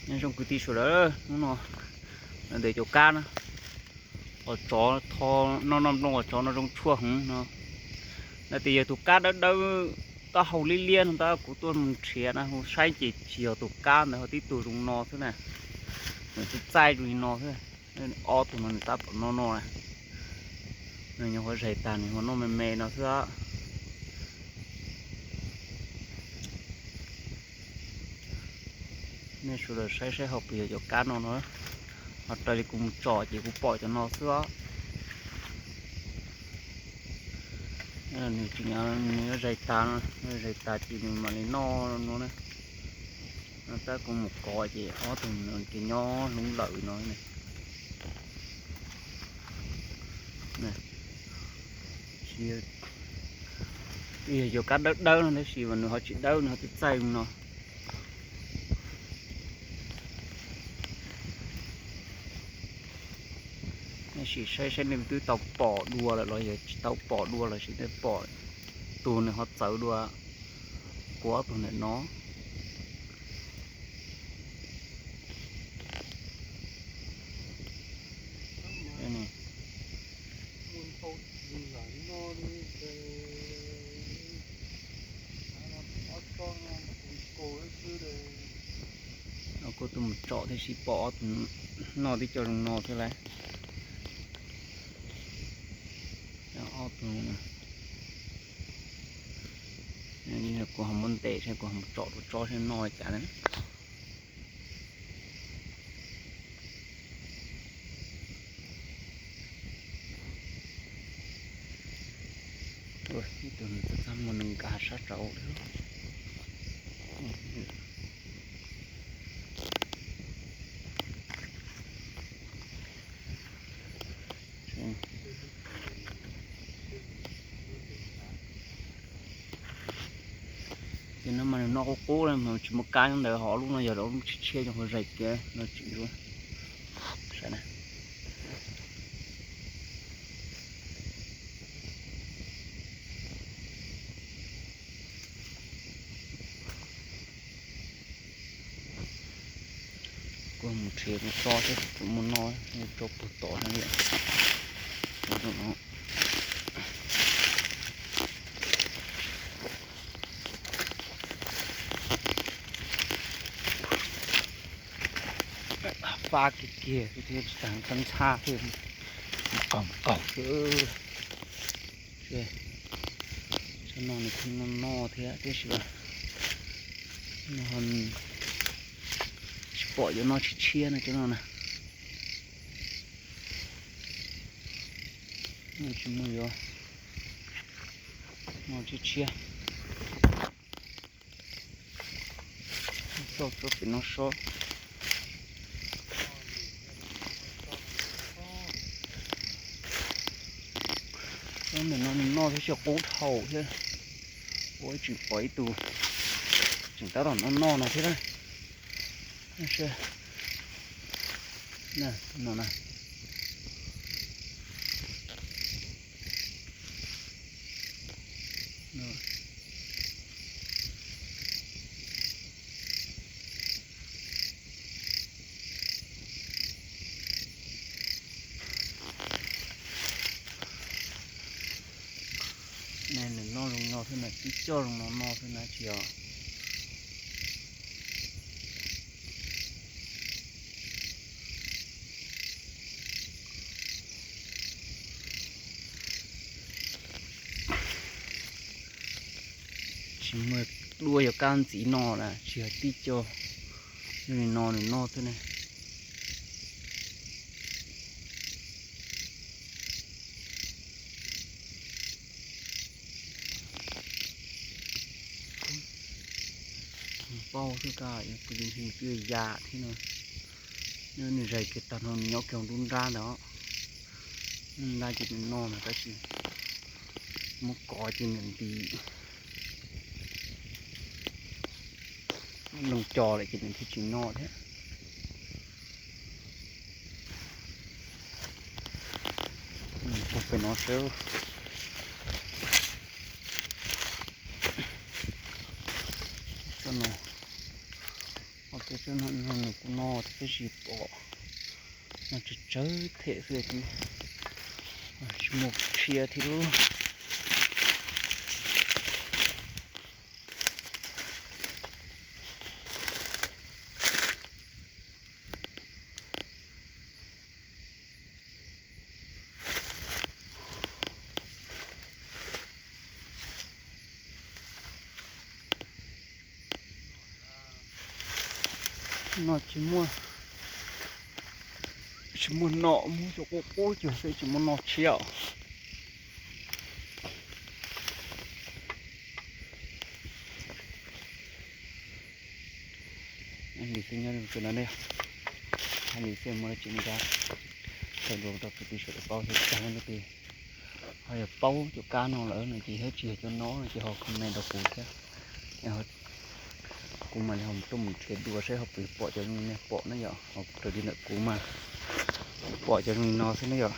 Nyob zoo kwv tij sawv daws, hnub no ntawm cov kab na, qos tsov tho noj noj nplooj qos tsov no zoo tshuaj heev no. Lawv tias yog tus kab dawb dawb taub hau liab liab no tab kuv tuaj mus nrhiav na, hu saib ces tsis yog tus kab ntawd ho tib tug zoo no xwb na. Nws txaij txaij zoo li no xwb. Ob tug no nws tab tom noj noj na. Nws nyuam qhuav zais tag nws ho noj me me no xwb. Nej sawv daws saib saib ho puas yog cov kab no no. Ho raws li kuv mus tsom ces kuv pom cov no xwb os. Nws tsis nyob, nws yuav zais tas, zais tas ces nws mam li noj no na. Tab kuv mus kov ces ob tug no ces nyob hloov lawm no. Twb yog cov kab dawb dawb no tab sis mas nws ho tsis dawb, nws ho txaij txaij no. Nej sim saib saib nej twb tau pom dua lawm los yog tsis tau pom dua los sis nej pom tus nws ho txawv dua kuv ob tug ntawm no. Kuv tuaj mus tsom thiab sis pom ob tug noj tib co zoo no thiab lauj. Ob tug, kuv ho muab ntes seb kuv ho mus tsom rau tsob seb noj li cas na. Ib tug nws txaj txaj muag nws nkag sab saud. Ces no mas nws noj qub qub mas tsis muaj kab ntawd, ho lub no yog lub tshiab tshiab zoo ho zais kiag no tsis. Saib na. Kuv mus nrhiav tus tso thiab kuv mus no, tso puag tod na. Fab kiag kiag thiab tsis tas ntxhab ntxhab thiab, qaug qaug xwb. Tsob no nws kuj noj noj thiab tiam sis tsis pom yuav noj tshiab tshiab no cov no na. Tsis muaj yuav noj tshiab tshiab. Tso tsob pem no so. Tsob ntawm no nws noj thiab tsis qub dhau thiab. Ua tseem pom ib tug tseem tab tom noj noj no thiab. No na. Nws noj zoo no xwb na, tib co zoo no no xwb na tsis yog. Tsis muaj dua yog kab ntxiv no na, tsis yog tib co. Zoo li no nws noj xwb ne. Pauj xwb, kuv tus ntxhais twb ya thiab no. Nws zais kiag tag no nws nyob kiag lub nrab ntawd. Nrab ces nws noj no tab sis muab kov ces nws nti loo co lawm ces nws thiaj tsis noj thiab. Pem no seb. Tsob no, ob Tus no nws kuj no thiab tab sis pom no tsawg tsawg them xwb, tsis muaj tshia thiab lub. No tsis muaj, tsis muaj nom, muab cov qub qub cuag xwb, tsis muaj nom tshiab. Li xwb nyob li no ne, hais li xwb muaj dab tsi nrab, thaij dua rau kwv tij sawv daws paub thiab, tag leej twg ho yog paub cov kab no lawm no ces thiab tsis yog cov no no ces ho comment rau kuv thiab. Kuv mam li ho tuaj mus nrhiav dua saib ho puas pom cov zoo li nej pom na yom, ho raws li ntawm kuv mas pom cov zoo li no xwb na yom.